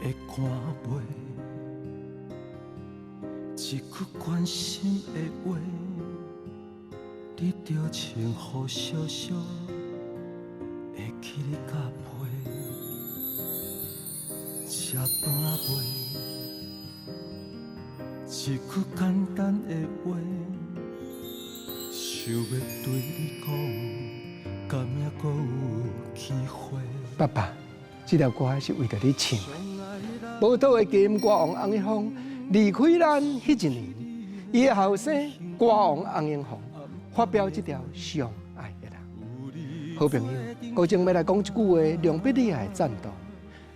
會看袂，一句關心的話，你就穿雨潲潲，會記你甲陪。食飯仔未？一句簡單的話，想欲對你講，敢猶閣有機會？爸爸，這條歌是為著你唱的。寶島的金歌王洪一峰離開咱彼一年，伊的後生歌王洪榮宏發表這條上愛的人。好朋友，高正欲來講一句話，讓彼你來贊同。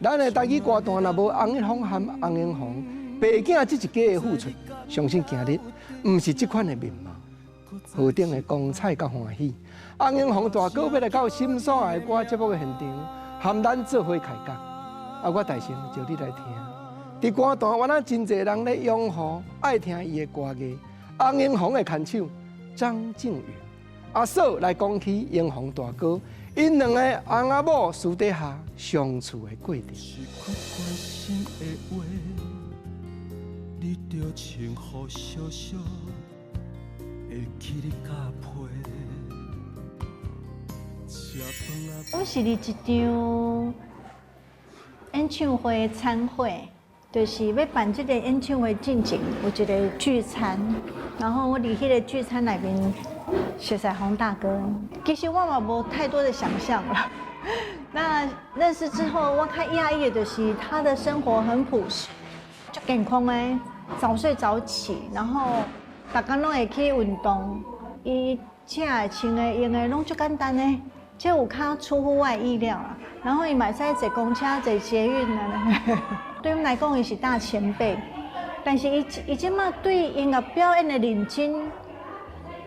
咱的台語歌壇若無洪一峰和洪榮宏爸囝這一家的付出，相信今日毋是這款的面貌。何等的光彩佮歡喜！洪榮宏大哥欲來到心所愛歌節目的現場，和咱做伙開講。啊，我大聲招你來聽。佇歌壇，原來真濟人咧擁護、愛聽伊的歌藝。洪榮宏的牽手張靜雲，阿嫂來講起榮宏大哥，𪜶兩个翁仔某私底下相處的過程。一句關心的話，你就穿雨潲潲，會記你甲陪。我是佇一場演唱會餐會，就是欲辦這个演唱會進前有一个聚餐，然後我佇彼个聚餐內面熟似洪大哥。其實我嘛無太多的想象啦。那認識之後，我較訝異的就是他的生活很樸實，足健康的，早睡早起，然後逐工攏會去運動。伊食的、穿的、用的攏足簡單的，這有較出乎我的意料啦。然後伊嘛會使坐公車、坐捷運啊。對阮來講，伊是大前輩，但是伊伊這馬對音樂表演的認真，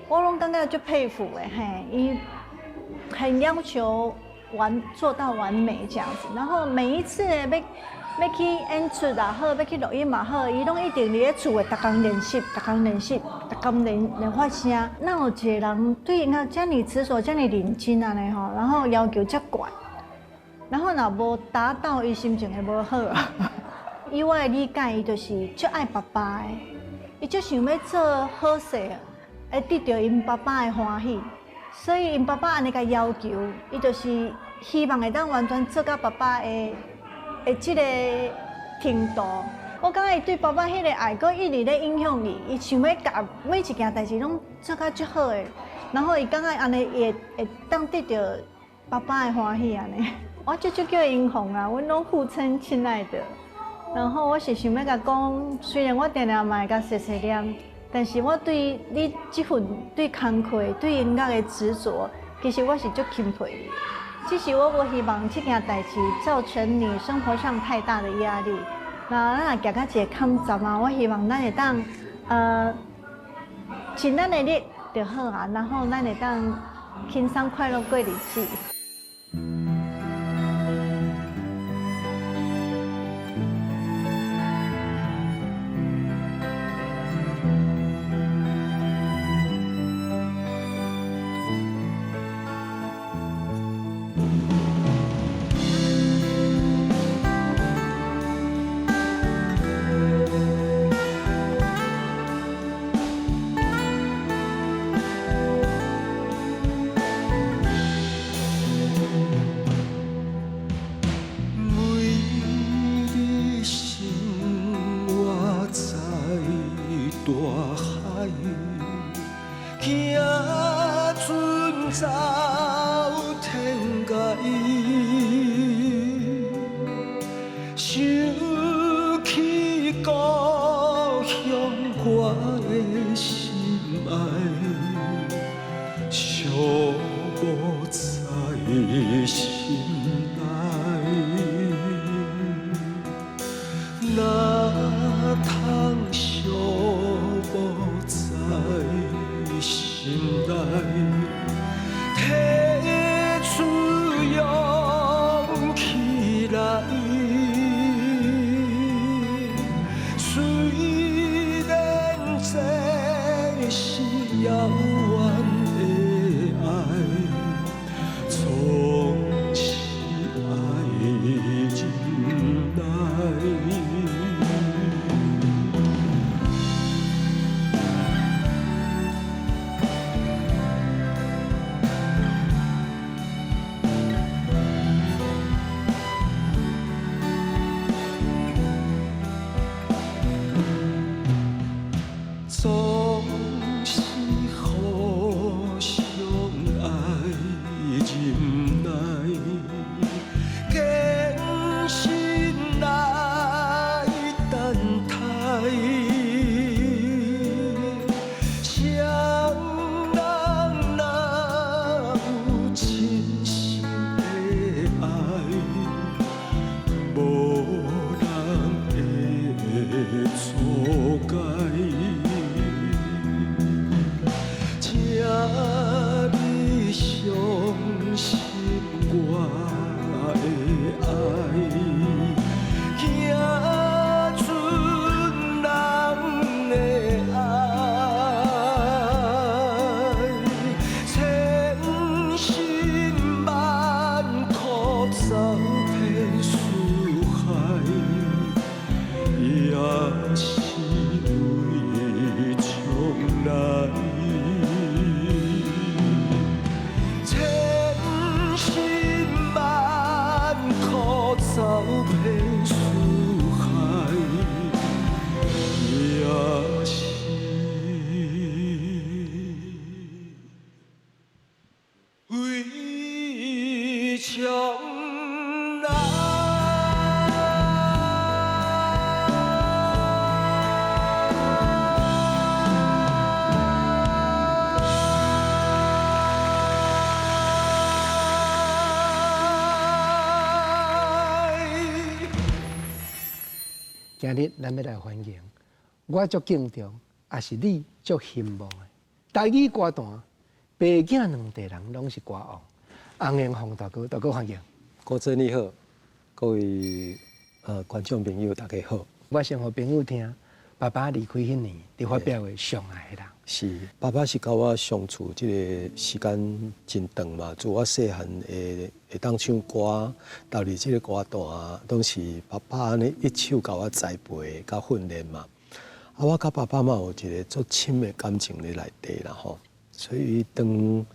我攏感覺足佩服的嘿。伊很要求做到完美這樣子，然後每一次欲欲去演出也好，欲去錄音嘛好，伊攏一定佇咧厝的逐工練習，逐工練習，逐工練練發聲。哪有一个人對音樂遮爾執著、遮爾認真按呢吼？然後要求遮懸，然後若無達到，伊心情會無好啊。以我的理解，伊就是足愛爸爸的，伊足想欲做好勢，會得著𪜶爸爸的歡喜，所以𪜶爸爸按呢共要求，伊就是希望會當完全做到爸爸的的這个程度。我感覺伊對爸爸彼个愛，閣一直咧影響伊，伊想欲共每一件代誌攏做甲足好的，然後伊感覺按呢會會當得著爸爸的歡喜按呢。我足少叫伊榮宏啊，阮攏互稱親愛的。然後我是想欲共講，雖然我定定嘛會共碎碎念，但是我對你這份對工課、對音樂的執著，其實我是足欽佩你的。只是我無希望這件代誌造成你生活上太大的壓力。那咱若行到一個坎站啊，我希望咱會當盡咱的力就好啊，然後咱會當輕鬆快樂過日子。美麗生活在大海，行船走天涯，想起故鄉我的心愛，寂寞在心內。哪通寂寞在心內，提出勇氣來。雖然這是遙遠的愛，總是愛忍耐。上愛。今日咱欲來歡迎，我足敬重，也是你足欣慕的台語歌壇，爸囝兩代人攏是歌王，洪延鳳大哥，大哥歡迎。郭真你好，各位觀眾朋友大家好。我先予朋友聽，爸爸離開彼年，佇發表的上愛的人。是，爸爸是佮我相處這个時間真長嘛，自我細漢會當唱歌，到佇這个歌壇，攏是爸爸按呢一手共我栽培、佮訓練嘛。啊，我佮爸爸嘛有一个足深的感情佇內底啦吼。所以當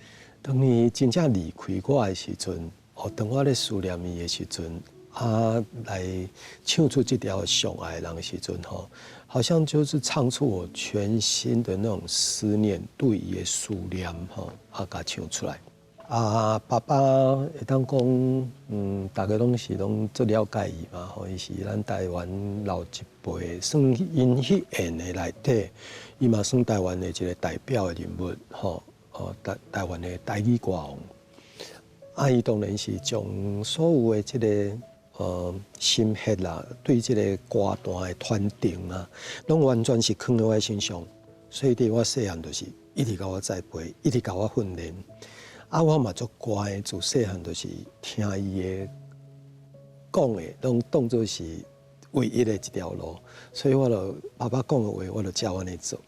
伊真正離開我的時陣，哦，當我咧思念伊的時陣，啊，來唱出這條上愛的人的時陣吼，好像就是唱出我全心的那種思念，對伊的思念吼，啊，共唱出來。啊，爸爸會當講，大家攏是攏足了解伊嘛，吼，伊是咱台灣老一輩，算𪜶彼緣的內底，伊嘛算台灣的一个代表的人物，吼，哦，台灣的台語歌王。啊，伊當然是將所有的這个心血啦，對這个歌壇的傳承啊，攏完全是囥佇我身上。所以佇我細漢就是一直共我栽培，一直共我訓練。啊，我嘛足乖，自細漢就是聽伊的講的，攏當做是唯一的一條路。所以我就爸爸講的話，我就照按呢做。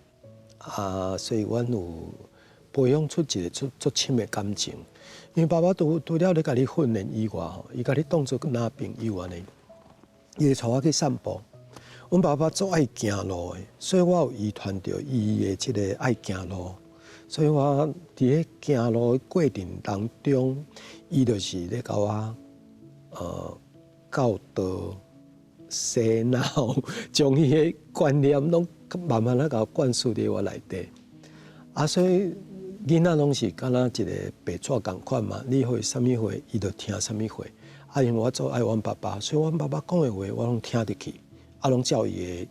啊，所以阮有培養出一个足深的感情。因為爸爸除了咧共你訓練以外，吼，伊共你當做若朋友按呢，伊會帶我去散步。阮爸爸足愛行路的，所以我有遺傳著伊的這个愛行路。所以我佇咧行路的過程當中，伊就是咧共我教導、洗腦，將彼个觀念攏慢慢仔共我灌輸佇我內底。啊，所以囡仔攏是敢若一个白紙仝款嘛，你予伊啥物話，伊就聽啥物話。啊，因為我足愛阮爸爸，所以阮爸爸講的話，我攏聽入去，啊，攏照伊的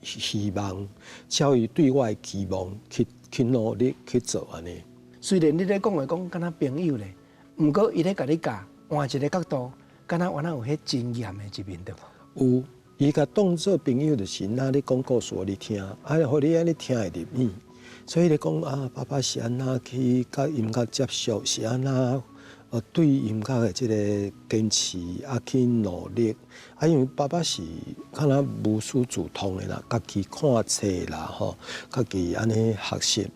希望，照伊對我的期望去努力去做按呢。雖然你咧講的講敢若朋友咧，毋過伊咧共你教，換一个角度，敢若原來有彼真嚴的一面對無？有，伊共當做朋友就是若咧講故事予你聽，啊，予你按呢聽會入耳。所以咧講啊，爸爸是按怎去佮音樂接觸，是按怎對音樂的這个堅持啊去努力。啊，因為爸爸是敢若無師自通的啦，家己看冊啦吼，家己按呢學習。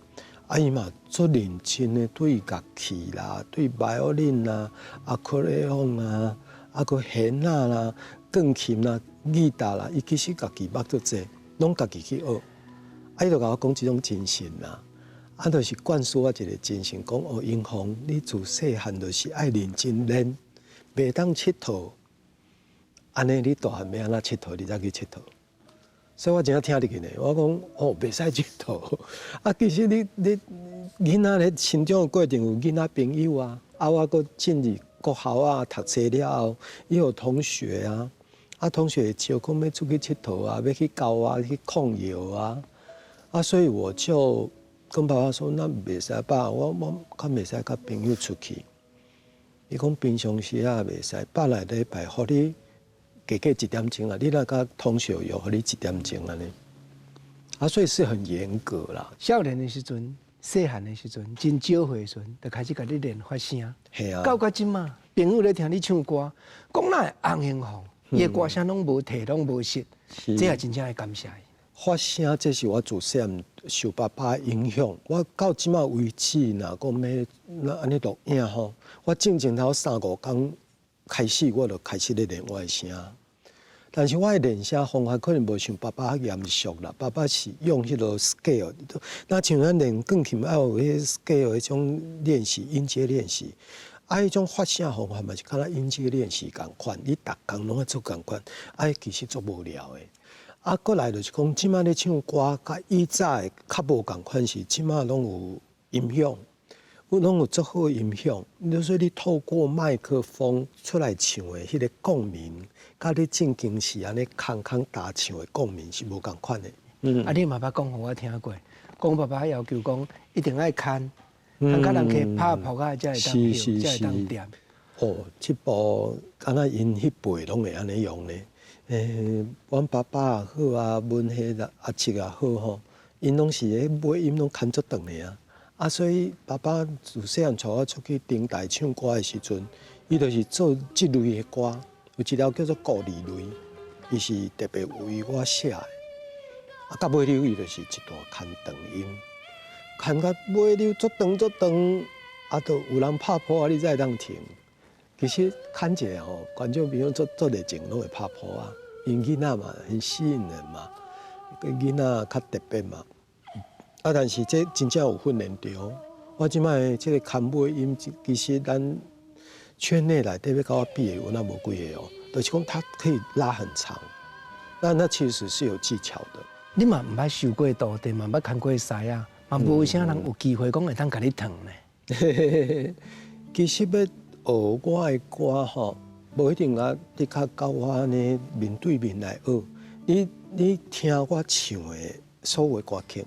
啊，伊嘛足認真的對樂器啦，對 violin 啦、阿克雷翁啊、啊閣弦仔啦、鋼琴啦、吉他啦，伊其實家己捌足濟，攏家己去學。啊，伊就共我講這種精神啦，啊，就是灌輸我一个精神，講哦，英雄，你自細漢就是愛認真練，袂當𨑨迌。按呢，你大漢欲按怎𨑨迌，你才去𨑨迌。所以我真正聽入去呢，我講哦，袂使𨑨迌。啊，其實你囡仔咧成長的過程有囡仔朋友啊，啊，我閣進入國校啊，讀冊了後，伊有同學啊，啊，同學會招講欲出去𨑨迌啊，欲去郊外去控藥啊。啊，所以我就跟爸爸說，那袂使爸，我較袂使佮朋友出去。伊講平常時啊袂使，百來禮拜予你加加一點鐘啊，你若佮同學約，予你一點鐘按呢。啊，所以是很嚴格啦。少年的時陣，細漢的時陣，真少歲的時陣，就開始共你練發聲。係啊。到到這馬，朋友咧聽你唱歌，講哪會洪延鳳，伊的歌聲攏無退，攏無失，這也真正愛感謝伊。發聲，這是我自細漢受爸爸影響。我到這馬為止，若講欲若按呢錄影吼，我進前頭三五工開始，我就開始咧練我的聲。但是我的練聲方法可能無像爸爸遐嚴肅啦。爸爸是用彼个 scale，若像咱練鋼琴愛有彼个 scale 彼種練習音階練習，啊，彼種發聲方法嘛是敢若音階練習仝款，你逐工攏愛做仝款，啊，其實足無聊的。啊，閣來就是講，這馬咧唱歌，佮以早的較無仝款是，這馬攏有音響，有攏有足好音響。你說你透過麥克風出來唱的彼个共鳴，佮你正經是按呢空空踏唱的共鳴是無仝款的。嗯，啊，你嘛捌講予我聽過，講爸爸要求講一定愛牽，牽佮人客拍噗仔才會當翕，才會當掂。哦，這部敢若𪜶彼輩攏會按呢用咧。阮爸爸也好啊，阮彼个阿叔也好吼，𪜶攏是彼尾音攏牽足長的啊。啊，所以爸爸自細漢帶我出去登台唱歌的時陣，伊就是做這類的歌，有一條叫做故里淚，伊是特別為我寫的。啊，到尾了伊就是一段牽長音，牽到尾了足長足長，啊，都有人拍噗仔，你才會當停。其實牽一下吼，觀眾朋友足足熱情，攏會拍噗仔，因囡仔嘛，很吸引人嘛，囡仔較特別嘛。啊，但是這真正有訓練著。我這擺這個牽尾音，其實咱圈內內底欲佮我比的，有那無幾个哦。就是講它可以拉很長，那其實是有技巧的。你嘛毋捌收過徒弟，嘛毋捌牽過師仔，嘛無啥人有機會講會當共你傳呢。其實欲學我的歌吼，無一定啊，的確佮我按呢面對面來學。你聽我唱的所有歌曲，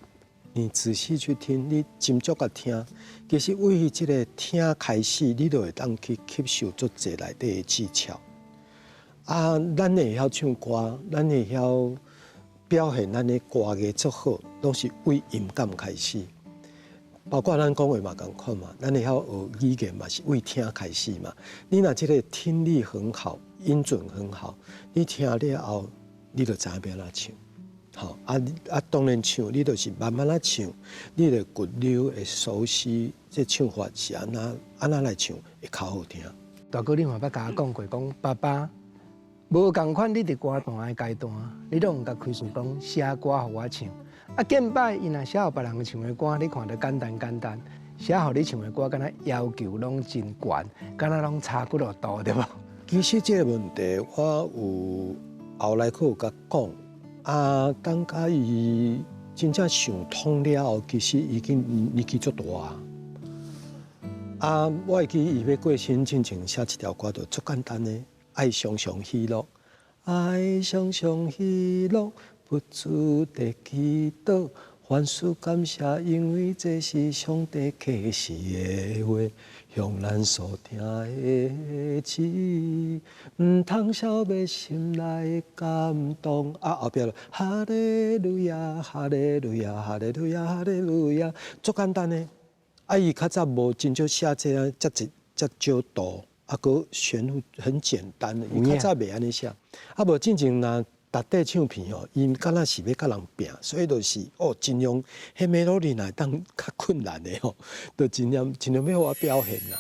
你仔細去聽，你斟酌共聽，其實為這个聽開始，你就會當去吸收足濟內底的技巧。啊，咱會曉唱歌，咱會曉表現咱的歌藝足好，攏是為音感開始。包括咱講話嘛仝款嘛，咱會曉學語言嘛是為聽開始嘛。你若這个聽力很好，音準很好，你聽了後，你就知影欲按怎唱。吼啊啊！當然唱，你就是慢慢仔唱，你的骨流會熟悉，這唱法是按怎按怎來唱會較好聽。大哥，你嘛捌共我講過，講爸爸無仝款，你佇歌壇的階段，你攏毋共開始講寫歌予我唱。啊，見擺伊若寫予別人唱的歌，你看著簡單簡單；寫予你唱的歌，敢若要求攏真懸，敢若攏差幾落度，對無？其實這個問題，我有後來閣有共講。啊，等甲伊真正想通了後，其實已經年紀足大啊。啊，我會記伊欲過身進前寫一條歌，就足簡單的，愛常常喜樂，愛常常喜樂，不住地祈禱，凡事感謝，因為這是上帝啟示的話，向咱所聽的旨意，毋通消滅心內的感動。啊，後壁就哈利路亞，哈利路亞，哈利路亞，哈利路亞，足簡單的。啊，伊較早無真少寫這樣遮濟遮少度，啊，閣旋律很簡單的，伊較早袂按呢寫。啊，無進前若踏底唱片吼，伊敢若是欲佮人拚，所以就是哦，盡量彼 melody 若會當較困難的吼，就盡量盡量欲予我表現啦。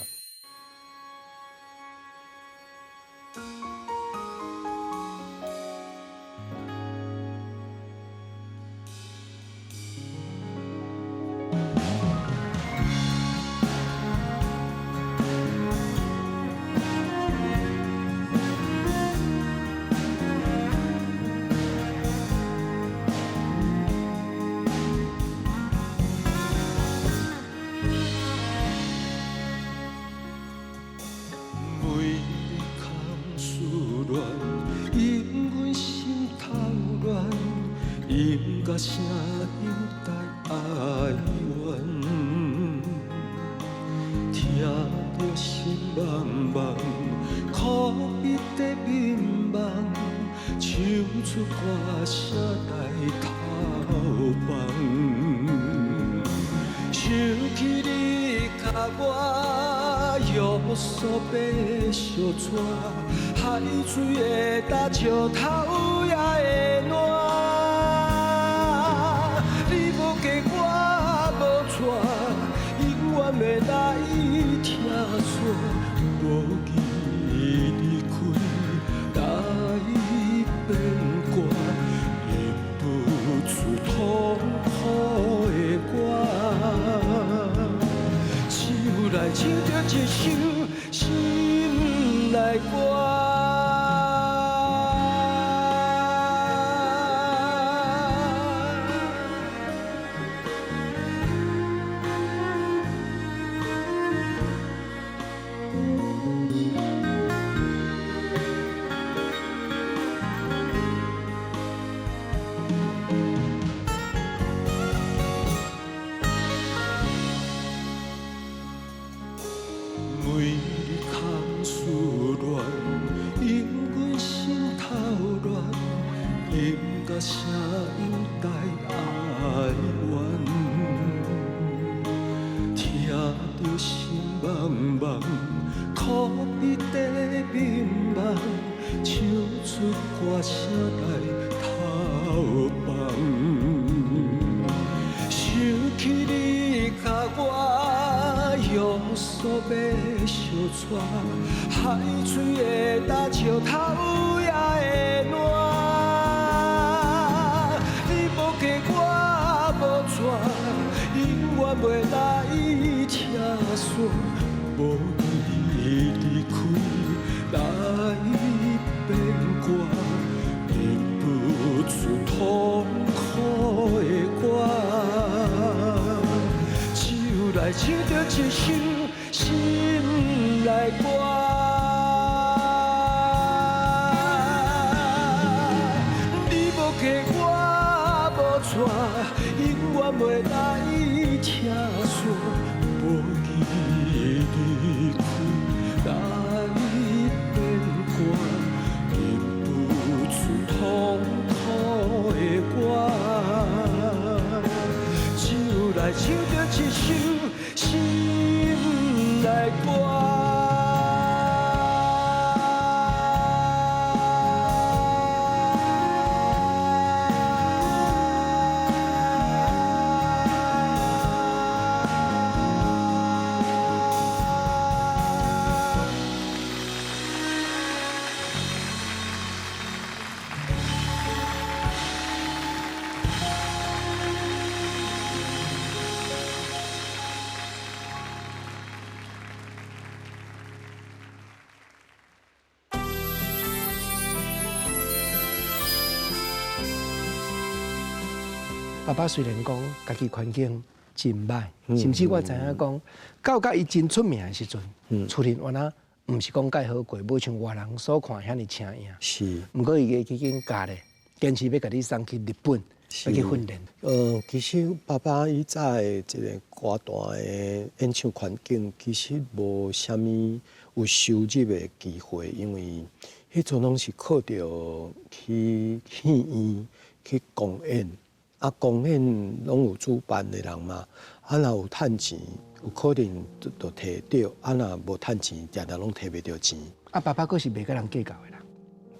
每空思恋，因阮心頭亂，音樂聲音帶哀怨，聽著心茫茫，苦悲的迷茫，唱出歌聲來頭放。想起你共我約束爬小船，海水會焦，石頭也會爛。你無嫁我無娶，永遠袂來拆散。無期離開來變卦，忍不住痛苦的歌。手內唱著一首心內歌。心茫茫，苦比地迷茫，唱出歌声来偷放。想起你共我约束欲相娶，海水会焦，石头也会烂。你无嫁我无娶，永远袂来拆散。无你离开来变歌，认不出痛苦的我。手来唱著一首心内歌。你无嫁我无娶，永远袂来拆散。无记离开来变歌，认不出痛苦的我。手来唱著一首心内歌。爸爸雖然講家己環境真歹，甚至我知影講，到佮伊真出名的時陣，厝裡原來毋是講蓋好過，無像外人所看遐爾請贏。是，毋過伊個已經教咧，堅持欲共你送去日本，欲去訓練。其實爸爸伊早的一個歌壇的演唱環境，其實無啥物有收入的機會，因為彼陣攏是靠著去戲院去公演。啊，公演攏有主辦的人嘛，啊，若有趁錢，有可能就提著；啊，若無趁錢，定定攏提袂著錢。啊，爸爸閣是袂佮人計較的啦。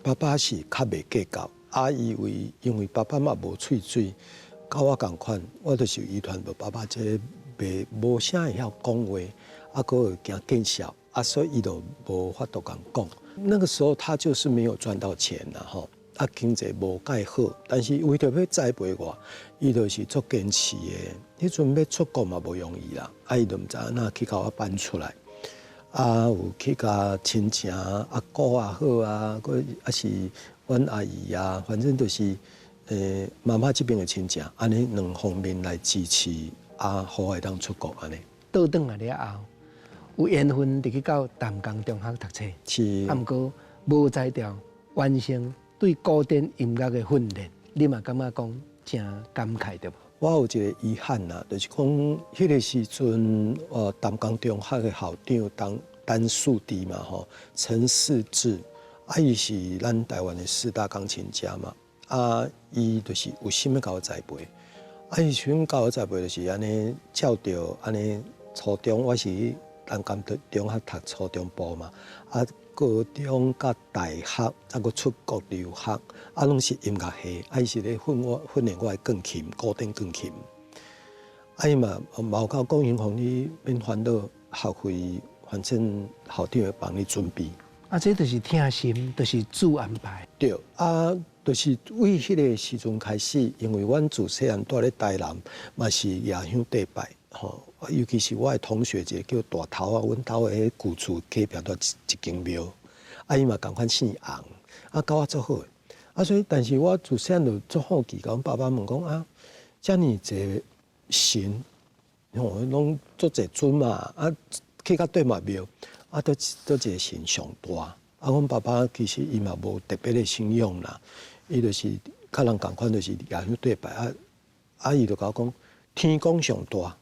爸爸是較袂計較，啊，因為爸爸嘛無喙水，佮我仝款，我就是遺傳著爸爸這個袂無啥會曉講話，啊，閣會驚見笑，啊，所以伊就無法度共講。那個時候他就是沒有賺到錢啦，吼。啊，經濟無蓋好，但是為著欲栽培我，伊就是足堅持的。彼陣欲出國嘛無容易啦，啊，伊就毋知按怎去共我搬出來。啊，有去共親情阿姑也好啊，閣抑是阮阿姨啊，反正就是媽媽這邊的親情，按呢兩方面來支持，啊，予我會當出國按呢。倒轉來了後，有緣分入去到淡江中學讀冊，是，啊，毋過無才調完成對古典音樂的訓練，你嘛感覺講誠感慨對無？我有一個遺憾啦，就是講彼個時陣，淡江中學的校長當陳樹弟嘛吼，陳世志，啊，伊是咱台灣的四大鋼琴家嘛，啊，伊就是有心欲共我栽培，啊，伊想共我栽培就是按呢，照著按呢，初中我是去淡江中學讀初中部嘛，啊。高中佮大學，再閣出國留學，啊，攏是音樂系，啊，伊是咧訓我訓練我的鋼琴，古典鋼琴。啊，伊嘛嘛有共我講，英雄你免煩惱，學費反正校長會幫你準備。啊，這就是疼心，就是主安排。對，啊，就是對彼個時陣開始，因為阮自細漢蹛咧台南，嘛是蜈香綴拜，吼。尤其是我的同學一個叫大頭啊，阮兜的彼舊厝隔壁蹛一間廟，啊，伊嘛仝款姓洪，啊，佮我足好的，啊，所以但是我自細漢就足好奇，共阮爸爸問講啊，遮爾濟神，吼，攏足濟尊嘛，啊，去到底嘛廟，啊，佗佗一個神上大，啊，阮爸爸其實伊嘛無特別的信仰啦，伊就是佮人仝款，就是蜈香綴拜，啊，啊，伊就共我講天公上大。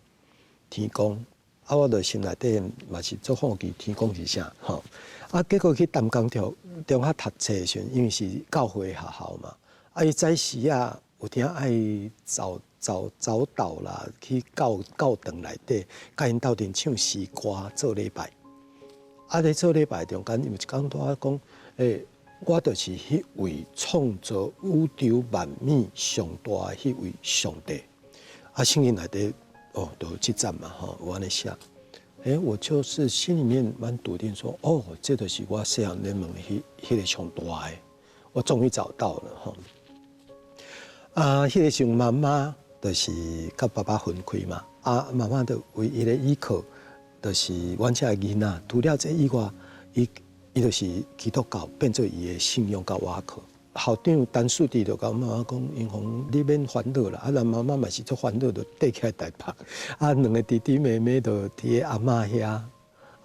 天公，啊，我就心內底嘛是足好奇天公是啥吼，啊，結果去淡江中學讀冊的時陣，因為是教會學校嘛，啊，伊早時啊有當愛走走走道啦，去教堂內底，佮𪜶鬥陣唱詩歌做禮拜。啊，咧做禮拜中間有一工拄仔講，我就是彼位創造宇宙萬物上大的彼位上帝。啊，聖經內底哦，都有記載嘛，吼，有按呢寫。我就是心裡面蠻篤定說，哦，這就是我細漢咧問彼個上大的，我終於找到了吼。啊，彼個時陣媽媽就是佮爸爸分開嘛，啊，媽媽的唯一的依靠，就是阮遮的囡仔。除了這以外，伊就是基督教變做伊的信仰佮倚靠。校長陳樹弟就共媽媽講：英紅，你免煩惱啦。啊，咱媽媽嘛是足煩惱，就綴起來台北。啊，兩个弟弟妹妹就佇阿嬤遐，啊，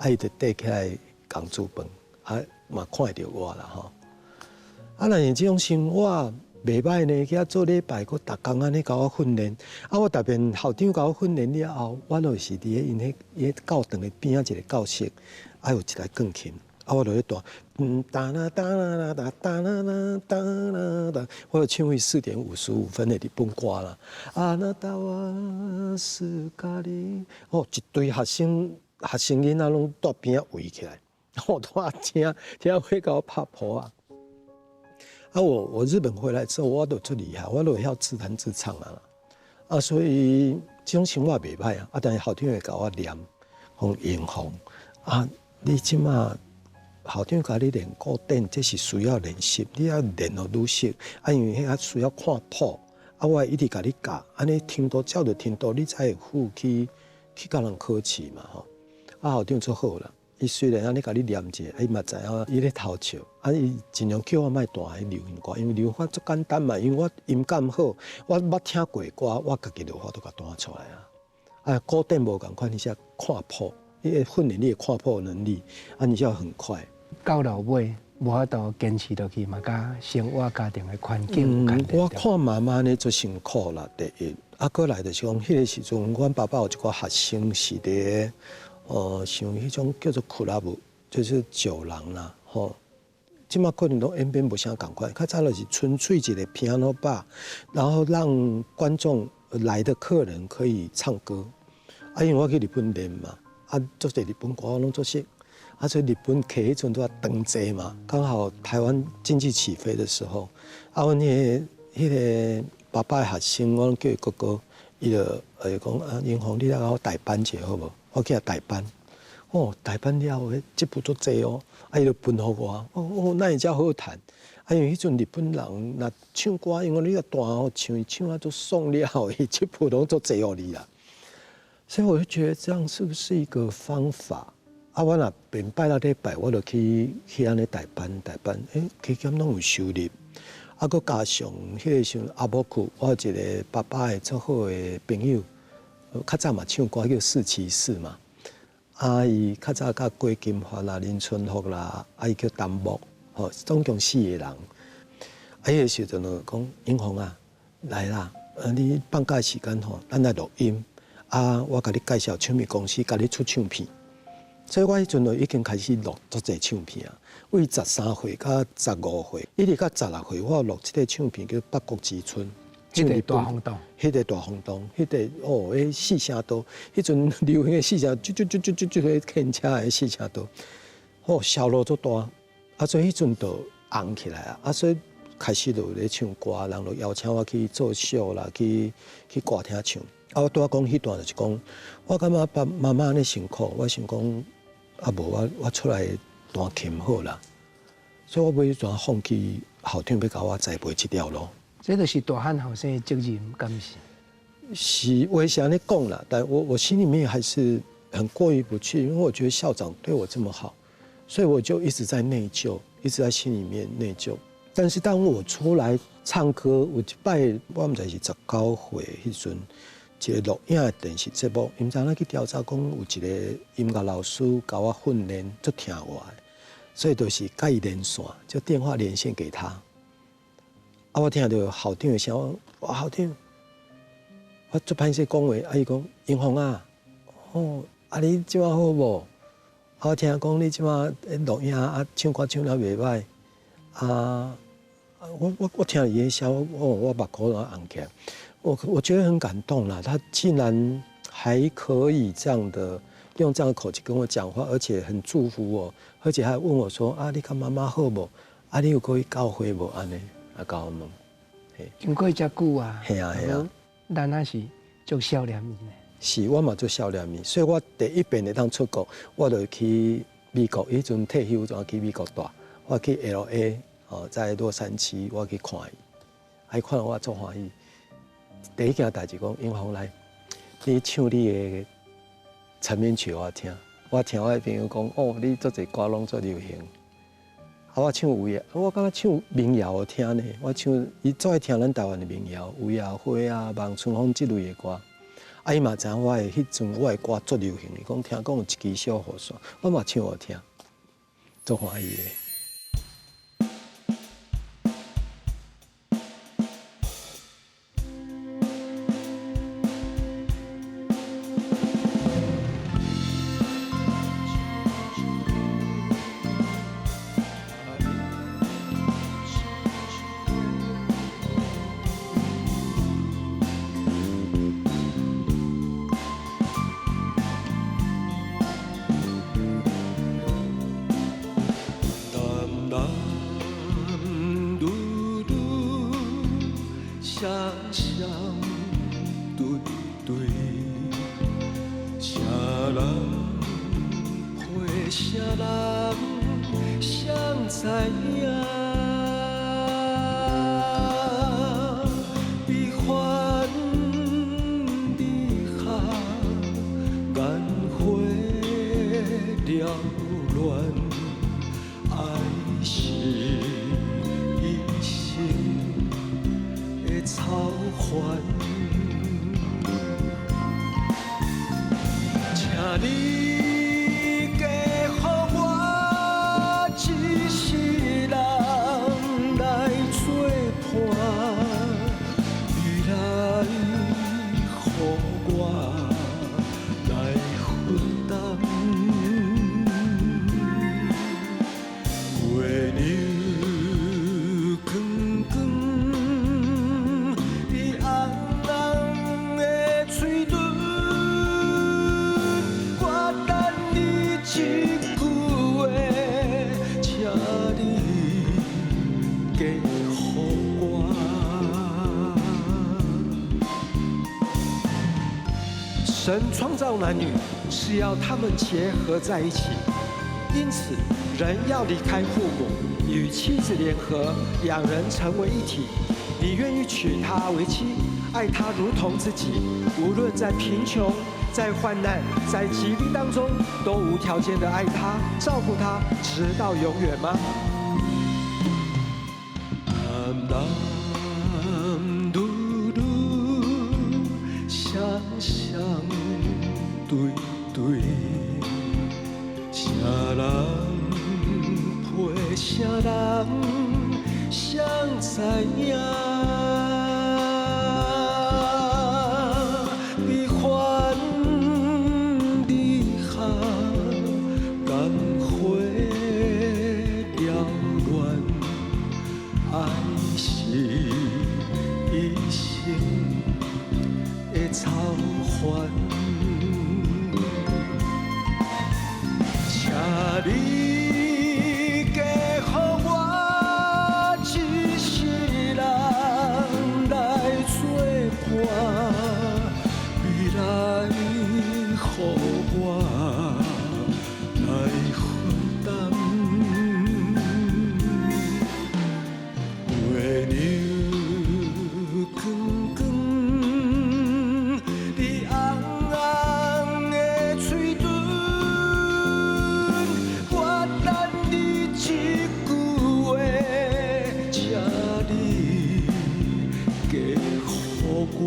伊就綴起來共煮飯，啊，嘛看會著我啦吼。啊，但是這種生活袂䆀呢，去遐做禮拜，閣逐工按呢共我訓練。啊，我特別校長共我訓練了後，我就是佇咧𪜶彼教堂的邊仔一个教室，啊，有一台鋼琴。啊，我就咧彈，噠啦噠啦啦噠啦啦噠啦噠，我就唱彼4點55分的日本歌啦。あなたはすかり，哦，一堆學生學生囡仔攏蹛邊仔圍起來，我拄仔聽聽會共我拍噗仔。啊，我日本回來之後，我都足厲害，我都會曉自彈自唱啊。啊，所以這種生活袂䆀啊。啊，但是校長會共我念，講英紅啊，你這馬。校長共你練古典，這是需要練習，你愛練予愈熟。啊，因為彼較需要看譜，啊，我會一直共你教，按呢程度照著程度，你才會赴去共人考試嘛吼。啊，校長足好啦，伊雖然按呢共你念者，伊嘛知影伊咧偷笑，啊，伊盡量叫我莫彈彼流行歌，因為流行歌足簡單嘛，因為我音感好，我捌聽過歌，我家己就有法度共彈出來啊。啊，古典無仝款，你是愛看譜，你會訓練你的看譜能力，啊，你就要很快。到老尾無法度堅持落去嘛，佮生活家庭的環境有關我看媽媽呢足辛苦啦，第一，啊，閣來就是講，彼个時陣，阮爸爸有一寡學生是佇像彼種叫做 club，就是酒廊啦，吼。這馬可能攏演變無啥仝款，較早就是純粹一個 piano bar，然後讓觀眾來的客人可以唱歌。啊，因為我去日本練嘛，啊，足濟日本歌我攏足識。啊，所以日本客彼陣拄仔當濟嘛，剛好台灣經濟起飛的時候，啊，阮彼個爸爸的學生，我攏叫伊哥哥，伊就講啊，英紅，你來共我代班一下好無？我去遐代班，哦，代班了後，這部足濟哦，啊，伊就分予我，哦哦，哪會遮好趁？啊，因為彼陣日本人若唱歌，因為你若彈哦唱，伊唱啊足爽了後，伊這部攏足濟予你啦。所以我就覺得這樣是不是一個方法？啊，我若邊拜六禮拜，我就去按呢代班代班，加減攏有收入。啊，閣加上彼個時陣阿母庫，我有一個爸爸的足好的朋友，較早嘛唱歌叫四騎士嘛。啊，伊較早佮郭金發啦、林春福啦，啊，伊叫陳木，吼，總共四個人。啊，彼個時陣就講英紅啊，來啦，你放假時間吼，咱來錄音。啊，我共你介紹唱片公司，共你出唱片。所以我彼陣就已經開始錄足濟唱片啊，為13歲到15歲，一直到16歲，我錄這個唱片叫《北國之春》。彼個大轟動，彼個大轟動，彼個哦，彼四聲道，彼陣流行的四聲，啾啾啾啾啾啾，彼牽車的四聲道，哦，銷路足大，啊，所以彼陣就紅起來啊，啊，所以開始就有咧唱歌，人就邀請我去做秀啦，去歌廳唱。啊，我拄仔講彼段就是講，我感覺爸媽媽按呢辛苦，我想講，啊無我出來彈琴好啦，所以我尾怎放棄校長欲共我栽培這條路。這就是大漢後生的責任，敢是？是，我是按呢講啦，但我心裡面還是很過意不去，因為我覺得校長對我這麼好，所以我就一直在內疚，一直在心裡面內疚。但是當我出來唱歌，有一擺我毋知是19歲彼陣，一個錄影的電視節目，𪜶知影去調查講有一個音樂老師共我訓練，足疼我的，所以就是共伊連線，就電話連線給他。啊！我聽著校長的聲，哇！校長，我足歹勢講話，啊！伊講英紅啊，哦，啊你這馬好無？啊！我聽講你這馬錄影啊，唱歌唱了袂䆀，啊！我聽伊的聲，哦，我目眶攏紅起來。我覺得很感動啦，他竟然還可以這樣的用這樣的口氣跟我講話，而且很祝福我，而且還問我說：啊，你佮媽媽好無？啊，你有閣去教會無？按呢，啊，共我問。經過遮久啊，係啊係啊，咱還是足想念伊呢。是，我嘛足想念伊，所以我第一遍會當出國，我就去美國。彼陣退休，就去美國蹛，我去 LA 哦，在洛杉磯，我去看伊，伊看著我足歡喜。第一件代誌講，英宏來，你唱你的成名曲我聽。我聽我的朋友講，哦，你足濟歌攏足流行。啊，我唱有的，我感覺唱民謠好聽呢。我唱，伊最愛聽咱台灣的民謠，有野花啊、望春風這類的歌。啊，伊嘛知影我的彼陣我的歌足流行，伊講聽講有一支小雨傘，我嘛唱予聽，足歡喜的。男男女女雙雙對對，啥人陪啥人，誰知影？悲歡離合，眼花繚亂，愛是一生的草原。請你嫁予我一世人來作伴，你來予我來分擔。月亮光光，佇紅紅的喙唇，我等你一句話，請你嫁予我。神創造男女是要他們結合在一起，因此人要離開父母，與妻子聯合，兩人成為一體。你願意娶她為妻，愛她如同自己，無論在貧窮、在患難、在疾病當中，都無條件的愛她、照顧她，直到永遠嗎？男男女女雙雙對對，啥人陪啥人，誰知影？悲歡離合，眼花繚亂，愛是一生的草原。請你嫁予我一世人來作伴，你來予我來分擔。月亮光光，佇紅紅的喙唇，我等你一句話，請你嫁予我，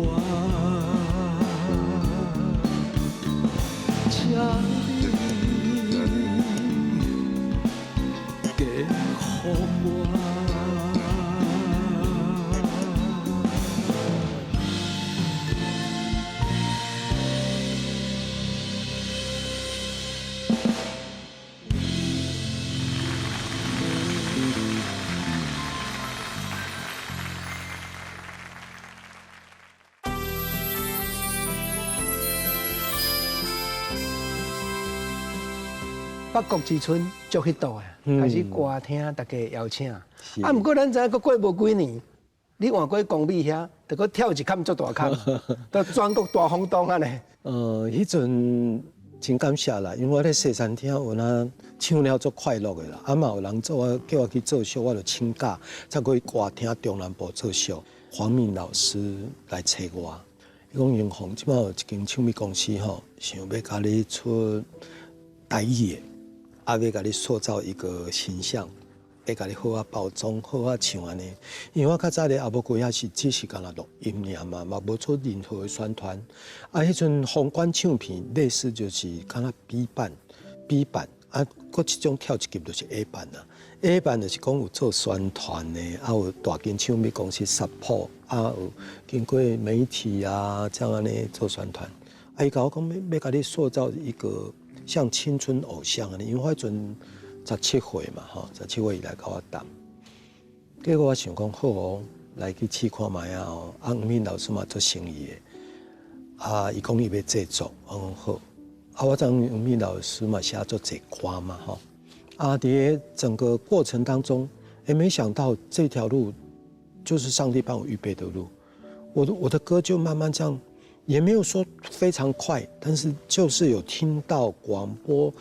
請你北國之春足彼度的，開始歌廳大家邀請。啊，毋過咱知影，閣過無幾年，你換過光美遐，就閣跳一坎足大坎，都全國大轟動按呢。彼陣真感謝啦，因為我咧西餐廳有哪唱了足快樂的啦，啊嘛有人做我叫我去做秀，我就請假，才去歌廳中南部做秀。黃敏老師來揣我，伊講英雄，這擺有一間唱片公司吼，想欲共你出台語的，啊欲共你塑造一個形象，欲共你好好包裝，好好唱按呢。因為我較早咧阿無幾仔是只是干焦錄音爾嘛，嘛無做任何的宣傳。啊，彼陣皇冠唱片類似就是敢若 B 版、B 版，啊，閣這種跳一級就是 A 版啦。A 版就是講有做宣傳的，啊有大間唱片公司 support，啊有經過媒體啊這樣按呢做宣傳。啊，伊共我講欲共你塑造一個像青春偶像按呢，因為我彼陣17歲嘛，吼，十七歲伊來共我談。結果我想講好哦，來去試看覓啊哦。啊，黃敏老師嘛做生意的，啊，伊講伊欲製作，我講好。啊，我知影黃敏老師嘛寫足濟歌嘛，吼。啊，佇整個過程當中，欸，沒想到這條路就是上帝幫我預備的路。我的歌就慢慢這樣，也沒有說非常快，但是就是有聽到廣播，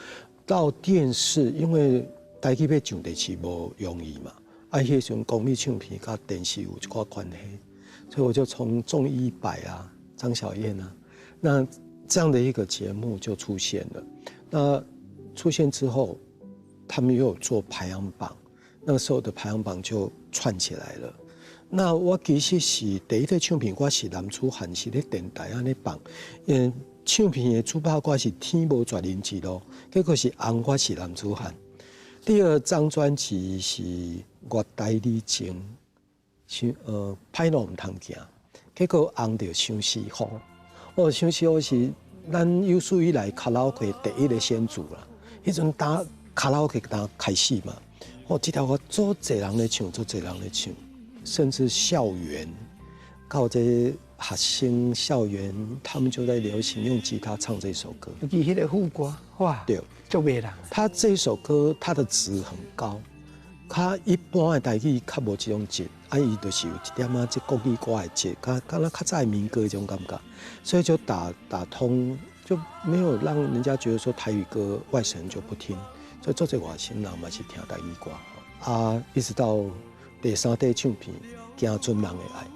到電視，因為台語欲上電視無容易嘛。啊，彼時陣光美唱片佮電視有一寡關係，所以我就從綜藝一百啊，張小燕啊，那這樣的一個節目就出現了。那出現之後，他們又有做排行榜，那個時候的排行榜就串起來了。那我其實是第一個唱片，我是男子漢是咧電台按呢放，嗯，唱片的主打歌是天無絕人之路，結果是紅我是男子漢。第二張專輯是月台你情，是歹路毋通行，結果紅著相思雨。哦，相思雨是咱有史以來卡拉 OK 第一个先祖啦。彼陣打卡拉 OK 剛開始嘛，哦，這條歌足濟人咧唱，足濟人咧唱，甚至校園到這學生校園，他們就在流行用吉他唱這首歌。尤其彼个副歌，哇，對，足迷人。他這首歌，他的質很高，較一般的台語較無這種質，啊，伊就是有一點仔這國語歌的質，較敢若較早的民歌這種感覺，所以就打通，就沒有讓人家覺得說台語歌外省人就不聽，所以足濟外省人嘛是聽台語歌，啊，一直到第三塊唱片《行船人的愛》，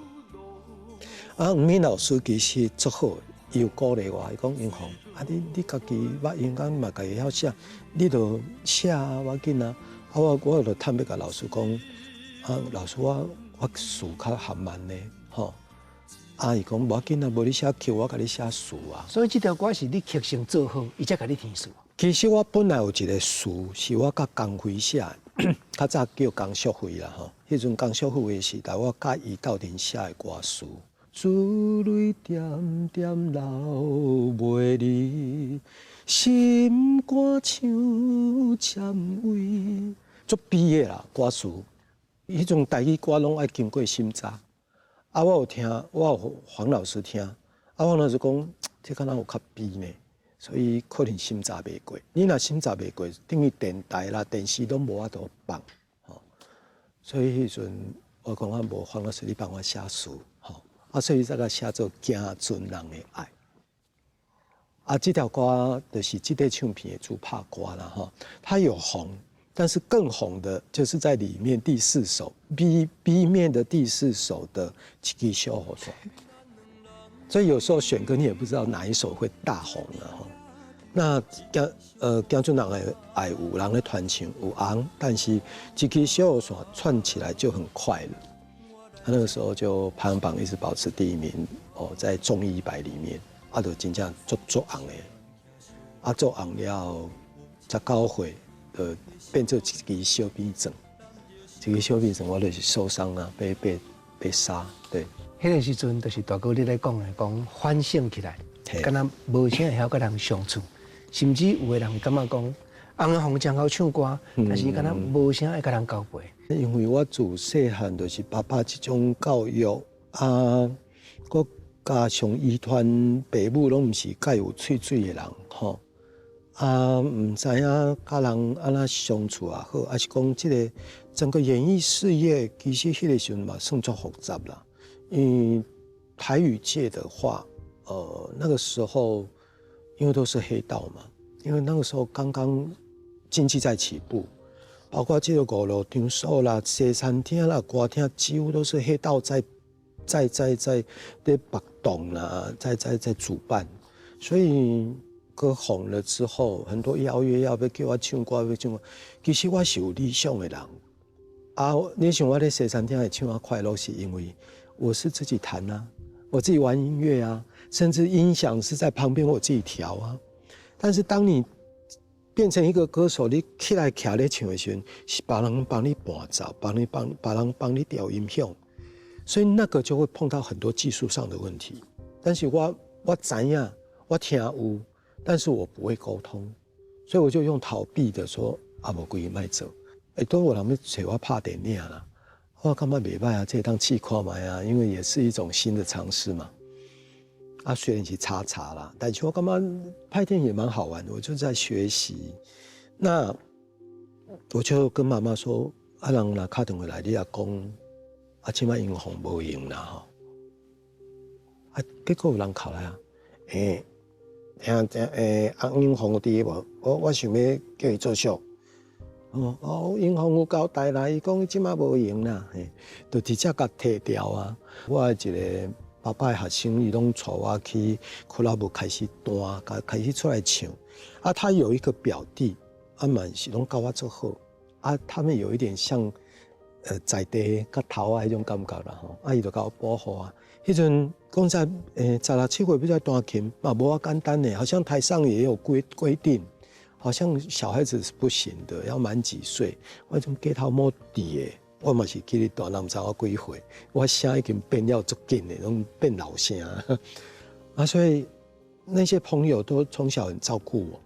啊，黃敏老師其實足好，伊有鼓勵我，伊講英雄，啊你家己捌音樂嘛，家己會曉寫，你就寫啊，無要緊啊。啊，我就坦白共老師講，啊，老師我詞較含慢呢，吼。啊，伊講無要緊啊，無你寫曲，我共你寫詞啊。所以這條歌是你曲先做好，伊才共你填詞。其實我本來有一個詞，是我佮江輝寫的，較早叫江淑惠啦吼。彼陣江淑惠的時代，我佮伊鬥陣寫的歌詞。珠淚點點流袂離，心肝像薔薇，足悲的啦歌詞。彼種台語歌攏愛經過審查。啊，我有聽，我有黃老師聽，啊，黃老師講，這敢若有較悲呢，所以可能審查袂過。你若審查袂過，等於電台啦、電視攏無法度放，吼。所以彼陣我講啊，無黃老師，你幫我寫詞，吼。啊，所以才共寫做《行船人的愛》。啊，這條歌就是這塊唱片的主打歌啦，吼。它有紅，但是更紅的就是在裡面第四首 B 面的第四首的《一支小雨傘》。所以有時候選歌你也不知道哪一首會大紅了吼。那行船人的愛有人咧傳唱有紅，但是一支小雨傘串起來就很快了。他那個時候就排行榜一直保持第一名哦，在綜藝一百裡面，啊，就真正足足紅的，啊，足紅了19歲，就變做一支小扁鑽，一支小扁鑽，我就是受傷啊，被殺，對。彼個時陣就是大哥你咧講的，講反省起來，敢若無啥會曉佮人相處，甚至有的人會感覺講，翁虹真𠢕唱歌，但是伊敢若無啥愛佮人交陪。因為我自細漢就是爸爸這種教育啊，閣加上遺傳爸母攏毋是蓋有喙水的人吼，啊，毋知影佮人按怎相處也好，抑是講這个整個演藝事業，其實彼个時陣嘛算足複雜啦。因為台語界的話，那個時候因為都是黑道嘛，因為那個時候剛剛經濟在起步，包括這个娛樂場所啦、西餐廳啦、歌廳，幾乎都是黑道在縛動啦，在主辦，所以歌紅了之後，很多邀約要欲叫我唱歌，欲唱歌。其實我是有理想的人啊！你想我咧西餐廳會唱較快樂，是因為我是自己彈啊，我自己玩音樂啊，甚至音響是在旁邊我自己調啊。但是當你變成一個歌手，你起來徛咧唱的時陣，是別人幫你伴奏，幫你幫別人幫你調音響，所以那個就會碰到很多技術上的問題。但是我知影，我聽有。但是我不會溝通，所以我就用逃避的說啊，無規莫做。欸，都有人欲揣我拍電影啦，我感覺袂䆀啊，這當試看覓啊，因為也是一種新的嘗試嘛。啊，雖然是插插啦，但是我感覺拍電影也蠻好玩的，我就在學習。那我就跟媽媽說，啊，人若敲電話來，你也講，啊，這擺英紅無閒啦吼。啊，結果有人敲來啊，欸。聽聽欸，翁英紅佇無？我想欲叫伊做秀。哦哦，英紅有交代啦，伊講這擺無閒啦，嘿，就直接共提掉啊。我的一个爸爸的學生，伊攏帶我去 club 開始彈，開始出來唱。啊，他有一個表弟，啊嘛是攏佮我足好。啊，他們有一點像在地較頭仔彼種感覺啦吼。啊，伊就共我保護啊。彼陣講在16、17歲欲來彈琴嘛，無遐簡單呢，好像台上也有規定，好像小孩子是不行的，要滿幾歲。我種街頭摸底的，我嘛是去咧彈，人毋知我幾歲，我聲已經變了足緊的，攏變老聲。啊，所以那些朋友都從小很照顧我。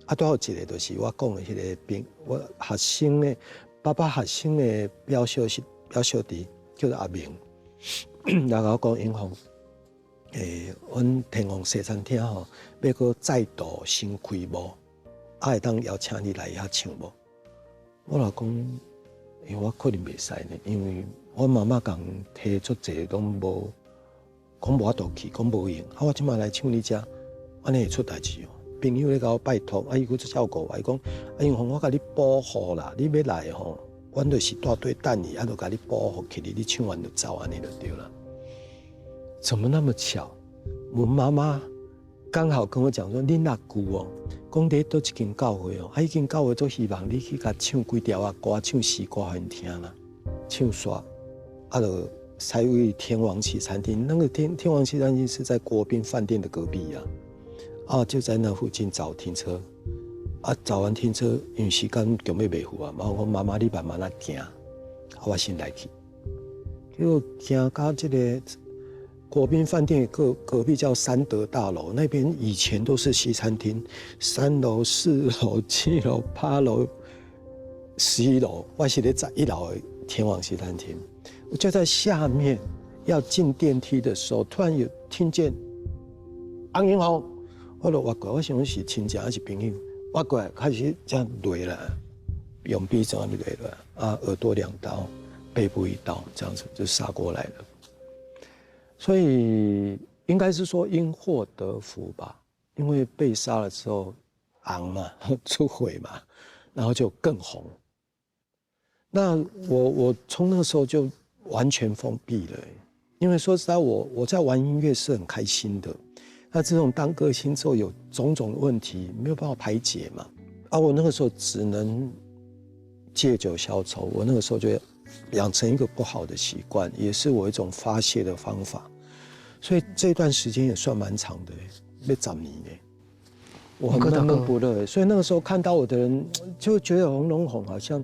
啊，拄好一个就是我講的彼个朋，我學生的爸爸學生的表小弟叫做阿明。來共我講英紅，阮天王西餐廳吼，欲閣再度新開幕，啊會當邀請你來遐唱無？我就講，欸，我可能袂使呢，因為我媽媽共提足濟攏無，講無法度去，講無閒。啊，我這擺來唱你遮，按呢會出代誌哦。朋友咧共我拜託，啊，伊閣足照顧我，伊講，啊，英紅，我共你保護啦，你欲來吼，阮就是帶隊等你，啊，就共你保護起來，你唱完就走，按呢就對啦。怎麼那麼巧？我媽媽剛好跟我講說，恁阿舅哦，講佇佗一間教會哦，啊，彼間教會足希望你去共唱幾條仔歌，唱詩歌予𪜶聽啦，唱煞，啊，就才為天王西餐廳，那個天王西餐廳是在國賓飯店的隔壁啊，啊，就在那附近找停車，啊，找完停車，因為時間強欲袂赴啊，我講媽媽你慢慢仔行，啊，我先來去，結果行到這个國賓飯店隔壁叫三德大樓，那邊以前都是西餐廳，3樓、4樓、7樓、8樓、11樓，我是咧在1樓的天王西餐廳，我就在下面要進電梯的時候，突然有聽見翁英紅，我就越過，我想是親戚還是朋友，越過來開始這樣落來，用臂這樣落來，啊，耳朵兩刀，背部一刀，這樣子就殺過來了。所以應該是說因禍得福吧，因為被殺了之後，紅嘛，出血嘛，然後就更紅。那我從那個時候就完全封閉了，因為說實在我在玩音樂是很開心的。那這種當歌星之後有種種問題沒有辦法排解嘛，啊，我那個時候只能借酒消愁。我那個時候就養成一個不好的習慣，也是我一種發洩的方法。所以這段時間也算蠻長的，欲十年呢。我很悶悶不樂，所以那個時候看到我的人就覺得洪榮宏好像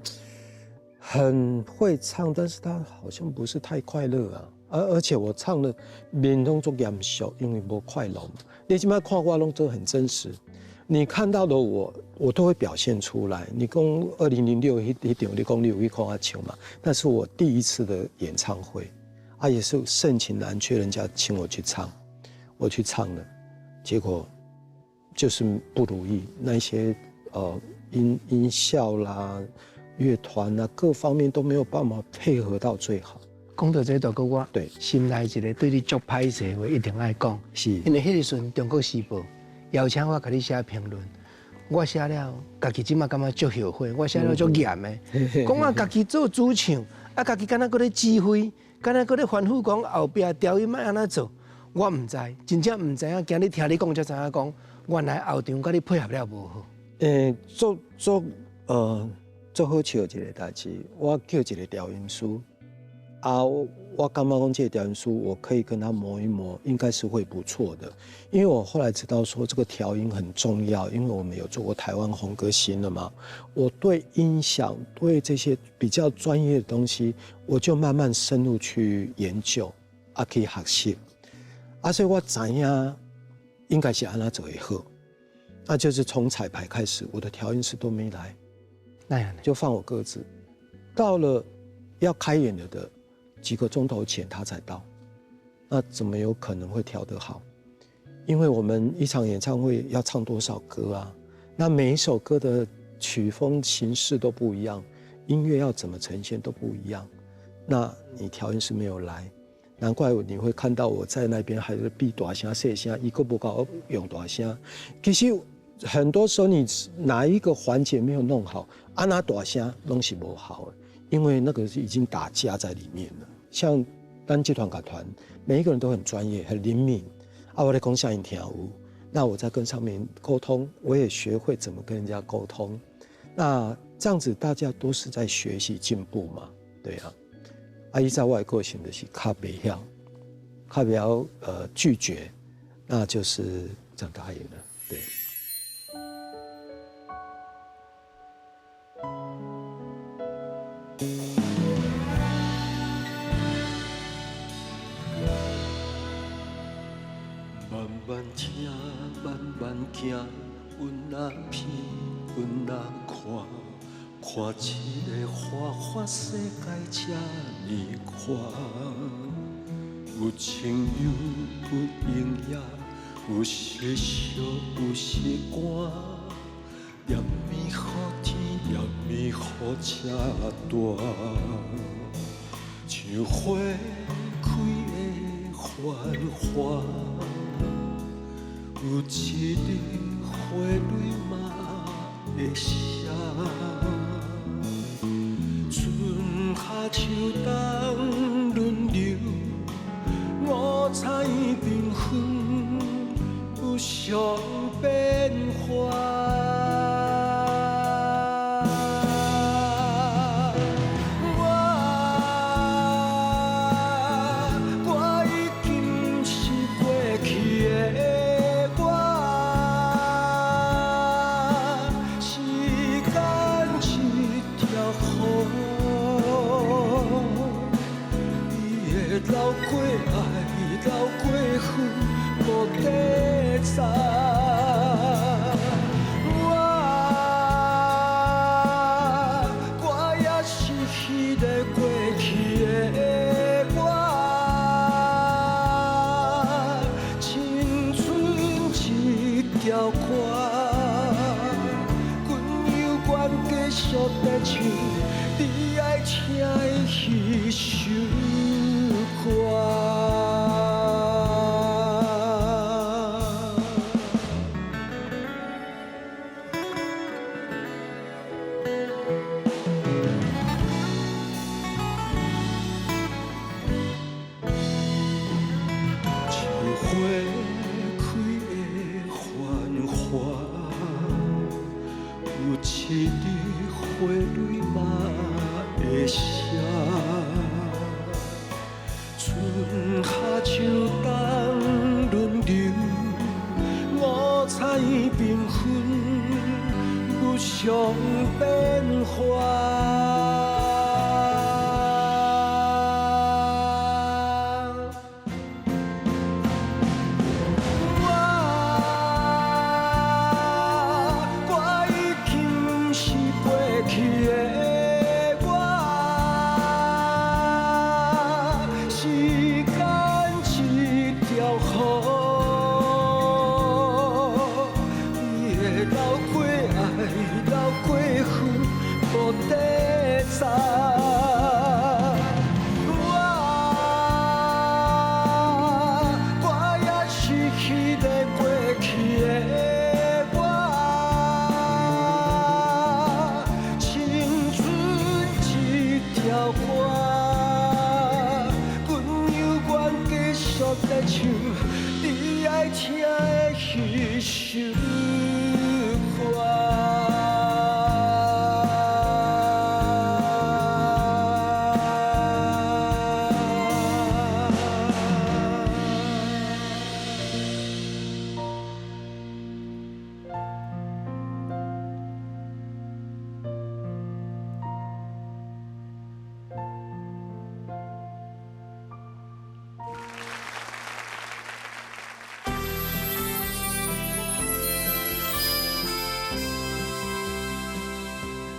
很會唱，但是他好像不是太快樂啊。而且我唱的面攏足嚴肅，因為無快樂。你這擺看我攏都很真實，你看到的我，我都會表現出來。你講2006彼場，你講你有去看我唱嘛？那是我第一次的演唱會，啊，也是盛情難卻，人家請我去唱，我去唱了，結果就是不如意，那些音效啦、樂團啊各方面都沒有辦法配合到最好。講到這大哥，我心內一个對你足歹勢話，一定愛講。因為彼個時陣《中國時報》邀請我共你寫評論，我寫了，家己這馬感覺足後悔，我寫了足嚴的，講啊家己做主唱，啊家己敢若閣咧指揮，敢若閣咧吩咐講後壁調音愛按怎做，我毋知，真正毋知影。今日聽你講才知影講，原來後場佮你配合了無好。做做做好笑一个代誌，我叫一个調音師。啊，我感覺講這個調音師，我可以跟他磨一磨，應該是會不錯的。因為我後來知道說這個調音很重要，因為我們有做過台灣紅歌星了嘛。我對音響、對這些比較專業的東西，我就慢慢深入去研究，啊去學習。啊，所以我知影應該是按怎做會好。那就是從彩排開始，我的調音師都沒來，那樣就放我鴿子。到了要開演了的幾個鐘頭前他才到，那怎麼有可能會調得好？因為我們一場演唱會要唱多少歌啊？那每一首歌的曲風形式都不一樣，音樂要怎麼呈現都不一樣。那你調音師沒有來，難怪你會看到我在那邊還是比大聲細聲，伊閣無共我用大聲。其實很多時候你哪一個環節沒有弄好，按怎大聲攏是無效的，因為那個是已經打架在裡面了。像咱這團樂團，每一個人都很專業、很靈敏。啊，我咧講啥𪜶聽有，那我在跟上面溝通，我也學會怎麼跟人家溝通。那這樣子大家都是在學習進步嘛，對啊。啊，依照我的個性就是較袂曉，較袂曉拒絕，那就是這樣答應了，對。慢慢聽，慢慢行，阮若闻，阮若看，看這个花花世界這呢寬，有清幽，有營養，有時燒，有時寒，連暝雨天，連暝雨車大，像花開的繁華。有一日花蕊嘛會謝，春夏秋冬輪流，五彩繽紛，無常變化。我已經是過去的我，時間這條河，伊會流過愛，流過恨，無底站。我也是彼个過去的我，青春這條歌，阮猶原繼續在唱，你愛聽的彼首歌。像花開的繁華，有一日花蕊嘛會謝。春夏秋冬輪流，五彩繽紛，無常變化。我已經是過去的我，時間這條河，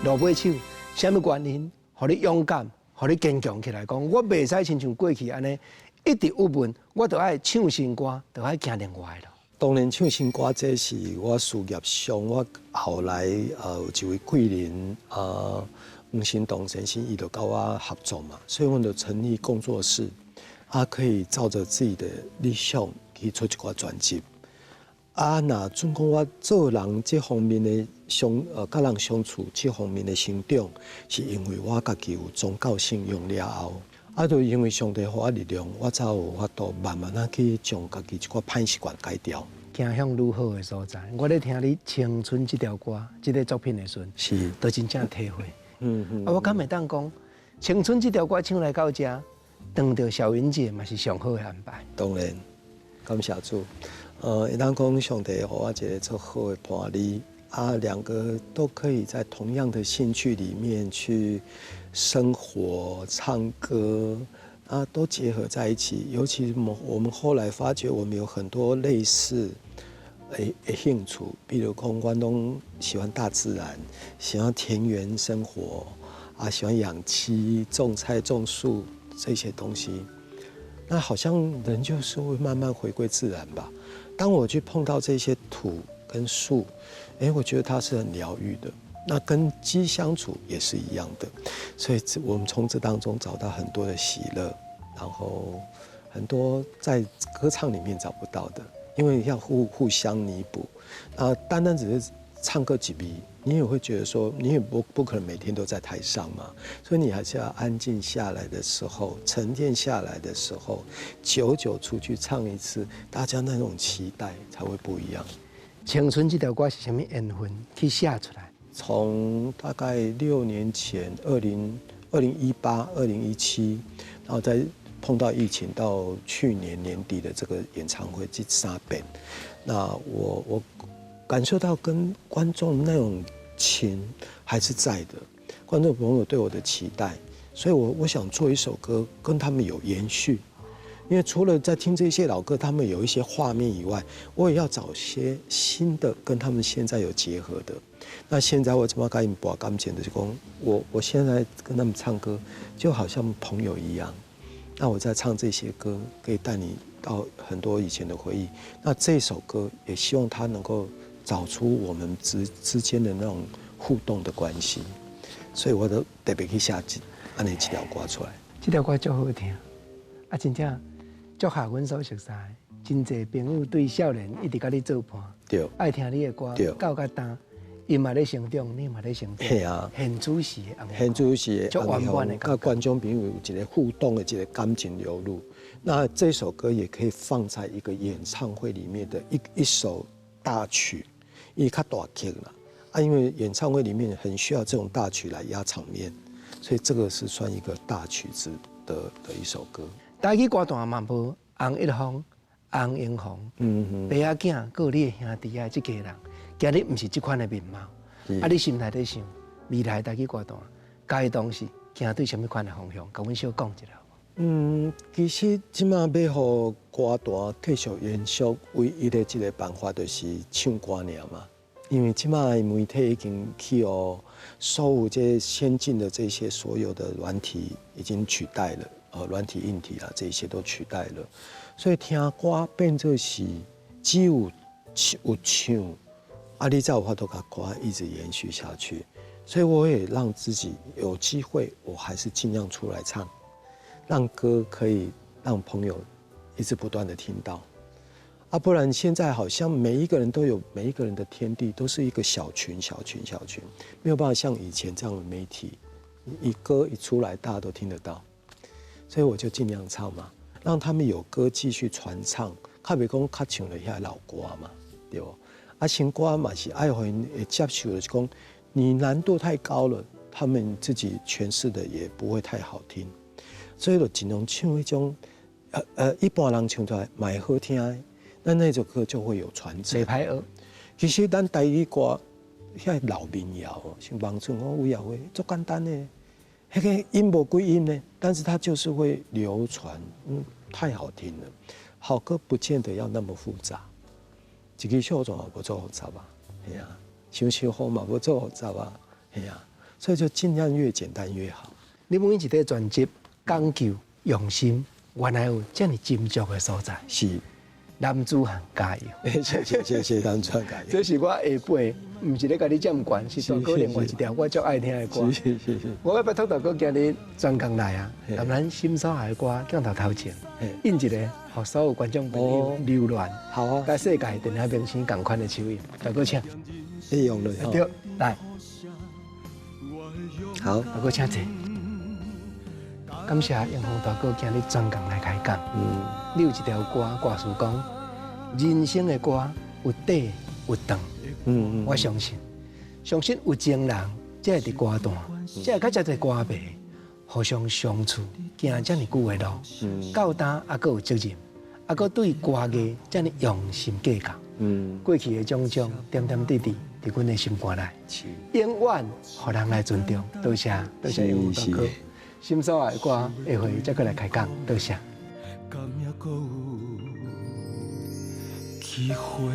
落尾手，啥物原因，予你勇敢，予你堅強起來，講我袂使親像過去按呢，一直鬱悶，我著愛唱新歌，著愛行另外的路。當然唱新歌，這是我事業上，我後來有一位貴人啊，黃新棟先生，伊就佮我合作嘛，所以阮就成立工作室，啊，可以照著自己的理想去出一寡專輯。啊，若準講我做人這方面的佮人相處這方面的成長，是因為我家己有宗教信仰了後，啊，就因為上帝予我力量，我才有法度慢慢仔去將家己一寡歹習慣改掉。行向愈好的所在，我咧聽你青春這條歌，這個作品的時陣，都真正體會。啊，我敢會當講，青春這條歌唱來到這，當著小雲姐嘛是上好的安排。當然，感謝主。會當講上帝予我一個足好的伴侶，啊，兩個都可以在同樣的興趣裡面去生活、唱歌，啊，都結合在一起。尤其我們後來發覺，我們有很多類似的興趣，比如講，阮攏喜歡大自然，喜歡田園生活，啊，喜歡養雞、種菜、種樹這些東西。那好像人就是會慢慢回歸自然吧。當我去碰到這些土跟樹，哎，我覺得它是很療癒的。那跟雞相處也是一樣的，所以我們從這當中找到很多的喜樂，然後很多在歌唱裡面找不到的，因為要互相彌補。啊，單單只是唱歌幾筆，你也會覺得說，你也不可能每天都在台上嘛，所以你還是要安靜下來的時候，沉澱下來的時候，久久出去唱一次，大家那種期待才會不一樣。青春這條歌是啥物緣分去寫出來？從大概6年前，2018、2017，然後再碰到疫情，到去年年底的這個演唱會，這三遍，那我感受到跟觀眾那種情還是在的，觀眾朋友對我的期待，所以我想做一首歌跟他們有延續，因為除了在聽這些老歌，他們有一些畫面以外，我也要找些新的跟他們現在有結合的。那現在我怎麼共𪜶博感情，就是講我現在跟他們唱歌，就好像朋友一樣。那我在唱這些歌，可以帶你到很多以前的回憶。那這首歌也希望他能夠找出我們之間的那種互動的關係，所以我都特別去寫按呢一條歌出來。這條歌足好聽，啊，真正足合阮所熟悉。真濟朋友對少年一直佮你做伴，愛聽你的歌，到甲今，伊嘛咧成長，你嘛咧成長。係啊，現主時的，現主時的，足圓滿的，佮觀眾朋友有一個互動的一個感情流露。那這首歌也可以放在一個演唱會裡面的一首大曲，伊較大曲啦。啊，因為演唱會裡面很需要這種大曲來壓場面，所以這個是算一個大曲子的一首歌。台語歌壇嘛無洪一峰、洪榮宏、爸仔囝，閣有你的兄弟仔，這家人，今日毋是這款的面貌。啊，你心內咧想，未來台語歌壇，該當是行對啥物款的方向？共阮小講一下。嗯，其實這馬欲予歌壇繼續延續，唯一的這個辦法就是唱歌爾嘛。因為這馬媒體已經去予所有這先進的這些所有的軟體已經取代了，軟體、硬體啊，這些都取代了，所以聽歌變做是只有有唱，啊，你才有法度共歌一直延續下去。所以我也讓自己有機會，我還是盡量出來唱，讓歌可以讓朋友一直不斷的聽到。啊，不然現在好像每一個人都有每一個人的天地，都是一個小群、小群、小群，沒有辦法像以前這樣的媒體，一歌一出來大家都聽得到。所以我就盡量唱嘛，讓他們有歌繼續傳唱，較袂講較唱著遐老歌嘛，對無？啊，新歌嘛是愛予𪜶會接受，就是講你難度太高了，他們自己詮釋的也不會太好聽，所以就盡量唱彼種，一般人唱出來嘛會好聽的，那首歌就會有傳承。袂歹學。其實咱台語歌遐老民謠，像望春風、有搖花，足簡單的。彼個音無幾音呢，但是它就是會流傳，太好聽了。好歌不見得要那麼複雜，一支小泉也無足複雜啊，係啊，想想好嘛無足複雜啊，係啊。所以就盡量越簡單越好。你每一個專輯講究用心，原來有這麼斟酌的所在。是。男子漢加油！謝謝謝謝男子漢加油。這是我下輩，毋是咧共你佔懸，是大哥另外一條我足愛聽的歌。是是是。我欲拜託大哥今日專工來啊，談咱心所愛的歌鏡頭頭前，印一個，予所有觀眾朋友留戀。好啊。佮世界電影明星仝款的手印，大哥請。會用了。對，來。好，大哥請坐。感謝英雄大哥今日專工來開講。你有一條歌，歌詞講，人生的歌有短有長。我相信，相信有情人才會佇歌壇，才會較遮濟歌迷互相相處，行遮爾久的路，到今猶閣有責任，猶閣對歌藝遮爾用心計較。過去的種種點點滴滴，佇阮的心肝內，永遠予人來尊重。多謝，多謝英雄大哥。心所愛的歌，下回再閣來開講。多謝。敢猶閣有機會？